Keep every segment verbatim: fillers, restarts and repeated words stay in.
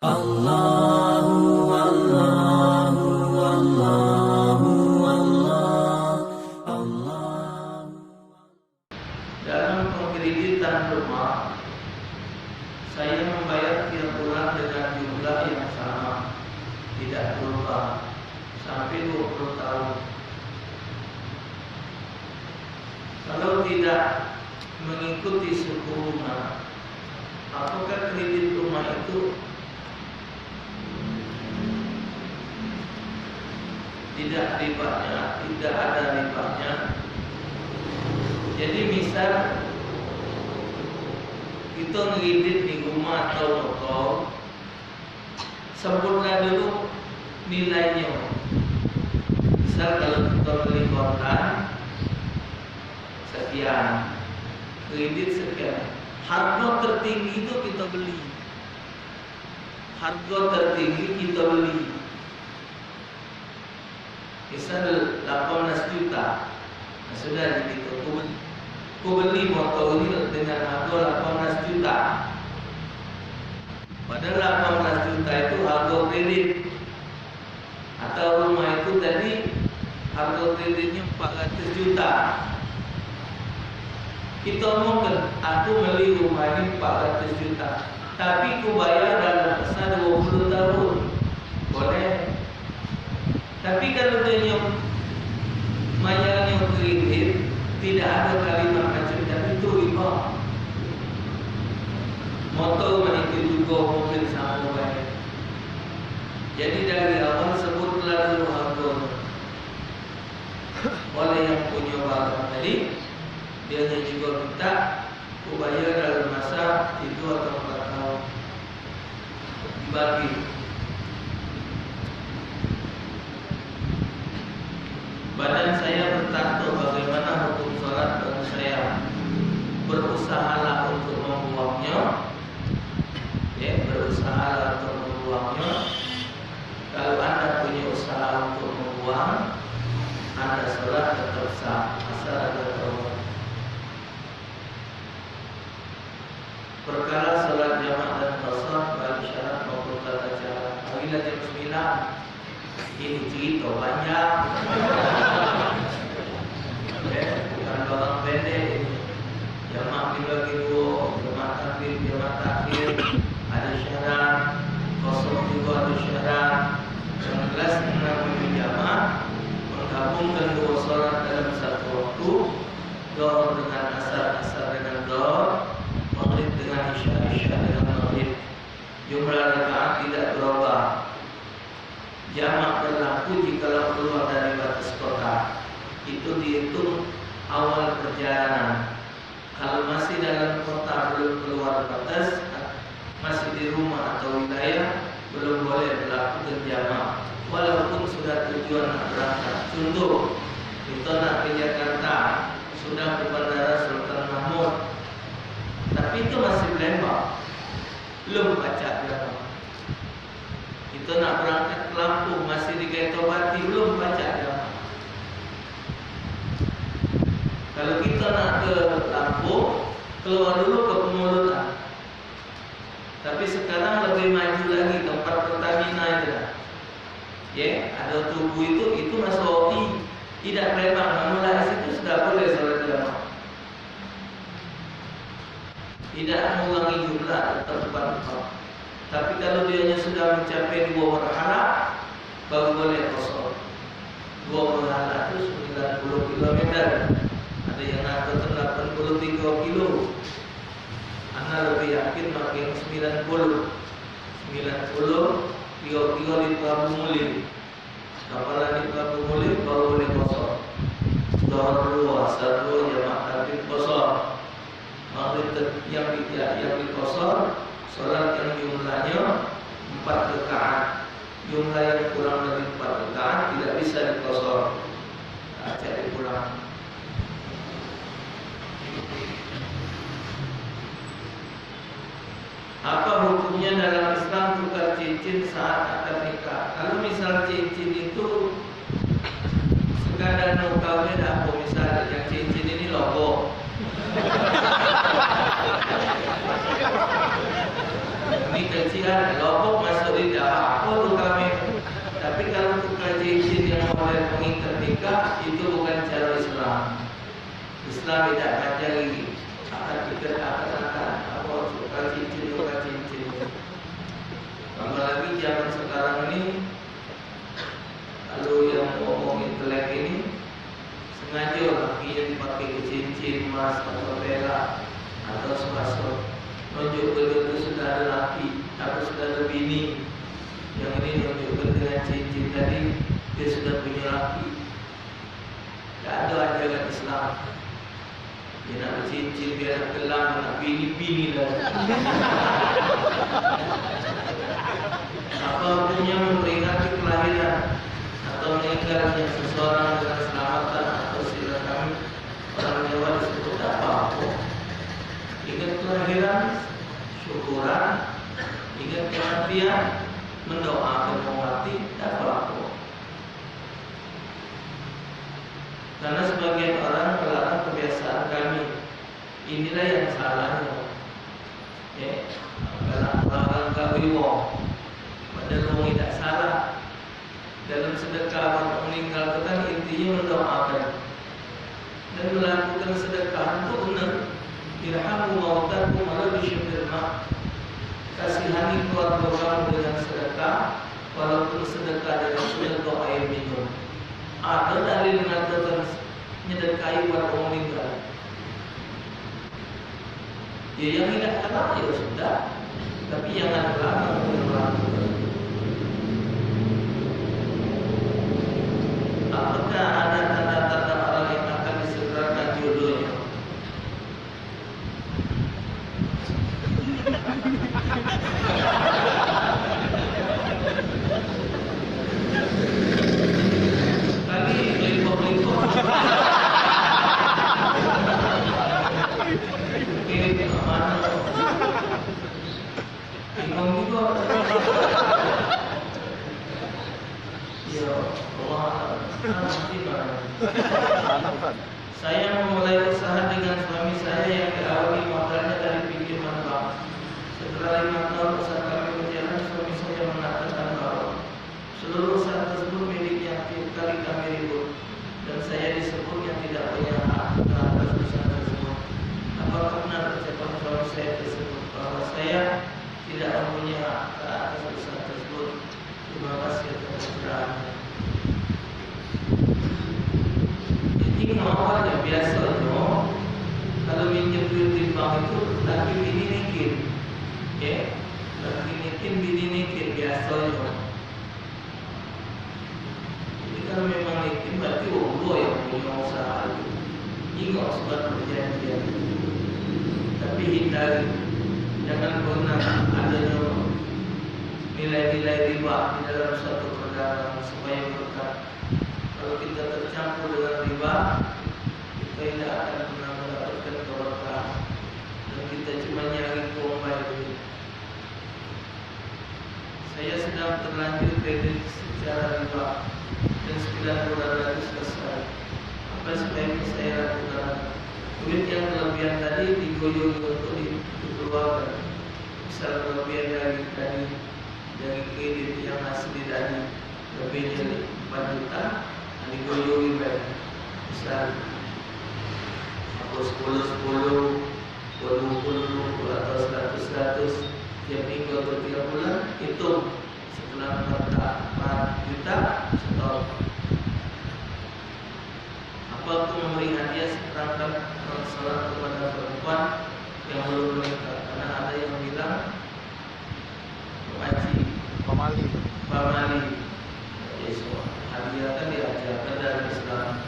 Allahu, Allahu, Allahu, Allah, Allahu. Dalam pengkreditan rumah, saya membayar tiap bulan dengan jumlah yang sama, tidak berubah, sampai dua puluh tahun. Kalau tidak mengikuti suku bunga, apakah kredit rumah itu tidak ribanya, tidak ada ribanya? Jadi misal kita ngredit di rumah atau motor, sebutlah dulu nilainyo. Misal kalau kita beli kontan sekian, kredit sekian, harga tertinggi itu kita beli. Harga tertinggi kita beli. Misal lapan belas juta. Nah, sudah jadi itu. Ku beli, ku beli motor ini dengan harga lapan belas juta. Padahal lapan belas juta itu harga kredit. Atau rumah itu tadi harga kreditnya empat ratus juta. Kita mungkin, aku beli rumah ini empat ratus juta, tapi ku bayar dalam masa dua puluh tahun. Boleh. Tapi kalau dia nyok mayarnya kredit, tidak ada kalimat macam tadi itu riba. Motor itu juga mungkin sama baik. Jadi dari awal sebutlah dulu harganya. Oleh yang punya barang tadi, dia juga minta ku bayar dalam masa tiga atau empat tahun. Dibagi. Badan saya bertato, bagaimana hukum salat bagi saya? Berusahalah untuk membuangnya. Ya, berusahalah untuk membuangnya. Kalau anda punya usaha untuk membuang, anda salat tetap sah, asal ada taubat. Perkara salat jamak dan qasar bagi syarat maupun tata cara. Pagi lah jam sembilan. Ini cerita panjang. Eh, bukan barang pendek ini. Jamak dibagi dua, jamak takdim, jamak takhir. Ada syarat, qasar juga ada syarat. Yang jelas, namanya jamak, menggabungkan dua salat dalam satu waktu, Zohor dengan Asar, Asar dengan Zohor, Maghrib dengan Isya, Isya dengan Maghrib. Jumlah rakaat tidak berubah. Jamak berlaku jikalau keluar dari batas kota. Itu dihitung awal perjalanan. Kalau masih dalam kota, belum keluar batas, masih di rumah atau wilayah, belum boleh melakukan jamak, walaupun sudah tujuan nak berangkat. Contoh, kita nak ke Jakarta, sudah ke Bandara Sultan Mahmud, tapi itu masih Palembang, belum pacak jamak. Kita nak berangkat ke Lampung, masih di Kertopati, belum pacak jamak. Kalau kita nak ke Lampung, keluar dulu ke Pemulutan. Tapi sekarang lebih maju lagi, tempat Pertamina itu dah. Ya, ada tugu itu, itu masuk O I. Tidak, memang, namun dari situ sudah boleh salat jamak. Tidak mengurangi jumlah, tetap empat imam. Tapi kalau dianya sudah mencapai dua berhala, baru boleh qasar. Dua berhala tu sembilan puluh kilometer. Ada yang ngatur tu lapan puluh tiga kilo. Ana lebih yakin makin sembilan puluh. Sembilan puluh, kilo-kilo di Prabu Mulih. Kapalan di Prabu Mulih baru boleh qasar. Zohor dua, Asar dua, jamak takdim qasar. Maghrib te-, yang di, yang di qasar, salat yang jumlahnyo empat rakaat. Jumlah yang kurang dari empat rakaat tidak bisa diqasar. Nah, jadi kurang. Apa hukumnya dalam Islam tukar cincin saat akad nikah? Kalau misal cincin itu sekadar nukar, dak apa, misal yang cincin ini lobok. Ini kecilan, lobok masih Tidak apa-apa tu kami. Tapi kalau tukar cincin yang model pengikat nikah, itu bukan cara Islam. Islam tidak ngajari akad nikah, akad nikah, apa tukar cincin, tukar cincin. Tambah lagi zaman sekarang ini, kalau yang ngomong intelek ini, sengaja lakinyo dipake ke cincin, emas, atau perak, atau sepasang. Nunjuk ke dia tu sudah ada laki, atau sudah ada bini. Yang ini nunjuk ke dengan cincin tadi, dia sudah punya laki. Dak ado ajaran Islam. Dia nak becincin, dia nak gelang, dia nak bini, bini lah. Apa hukumnya memperingati kelahiran atau meninggalnya seseorang dengan selamatan atau silaturahmi? Orang Jawa disebut dak apa-apa. Ingat kelahiran, syukuran. Ingat kematian, mendoakan orang mati, dak apa-apa. Karena sebagian orang melarang kebiasaan kami. Inilah yang salahnya. Ya, galak melarang gawe wong. Padahal wong idak salah. Dalam sedekah orang meninggal tu kan intinya mendoakan. Dan melakukan sedekah tu benar. Irhamu mautakum walau bisyikil ma. Kasihani keluarga kamu dengan sedekah, walaupun sedekah dengan sedekah air minum. Ada dalil mengatakan menyedekahi buat orang meninggal. Ya, yang tidak kena, ya sudah. Tapi yang ada lama, apakah ada tanda-tanda orang yang akan disegerakan jodohnya? Kali melipok-lipok. Oke, aman. Bingung juga. Ya Allah. Saya memulai usaha dengan suami saya yang diawali modalnya dari pinjaman bank. Setelah lima tahun usaha kami berjalan, suami saya mengatakan bahwa seluruh usaha tersebut miliknya. Tiap kali kami ribut, dan saya disebutnya tidak punya hak atas usaha tersebut. Apakah benar ucapan suami saya tersebut bahwa saya tidak mempunyai hak atas usaha tersebut? Terima kasih atas pencerahannya. Jadi, awalnya biasanya kalau minjem duit di bank itu laki bini nagih. Ya, laki nagih, bini nagih biasanya. Jadi, kalau memang nagih, berarti wong tuo yang punya usaha itu. Ingat sebab perjanjian. Tapi hindari. Jangan pernah adanya nilai-nilai riba di dalam suatu perdagangan supaya berkah. Kalau kita tercampur dengan riba, kita tidak akan pernah mendapatkan keberkahan. Dan kita cuma nyari keombai duit. Saya sedang terlanjur kredit secara riba dan sembilan bulan lagi selesai. Apa sebaiknya saya lakukan? Duit yang kelebihan tadi digoyong untuk di-, dikeluarkan. Misal kelebihan dari tadi, dari kredit yang asli tadi, lebih dari empat juta, nah, digoyongi bae. Misal, aku sepuluh, sepuluh, dua puluh, dua puluh, atau seratus, seratus, tiap minggu atau tiap bulan, hitung setelah empat, empat juta, stop. Apa aku memberi hadiah seperangkat alat sholat kepada perempuan yang belum menikah? Karena ada yang bilang, Pak Haji, pamali. Pamali. Ya, so, hadiah kan diajarkan dari Islam.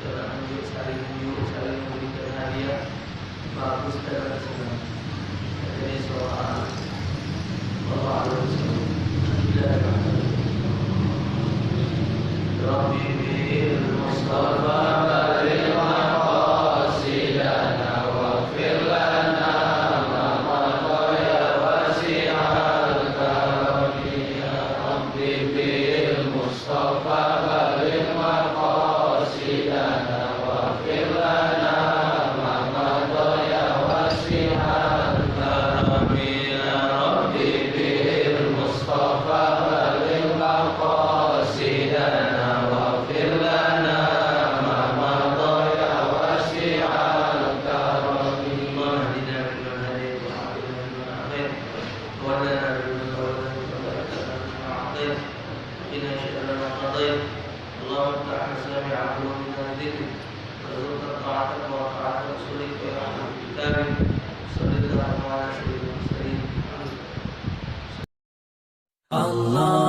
Kita nak tunjuk saling tunjuk, saling memberikan hadiah. Bagus dan senang. Jadi, soal Allah Azza wa Jalla. Rabbi bil Mustafa balligh maqasidana waghfir lana ma اللهم افتح مسامع قلوبنا لذكرك، وارزقنا طاعتك وطاعة رسولك يا أرحم الراحمين. صلى الله على سيدنا المرسلين. آمين. الله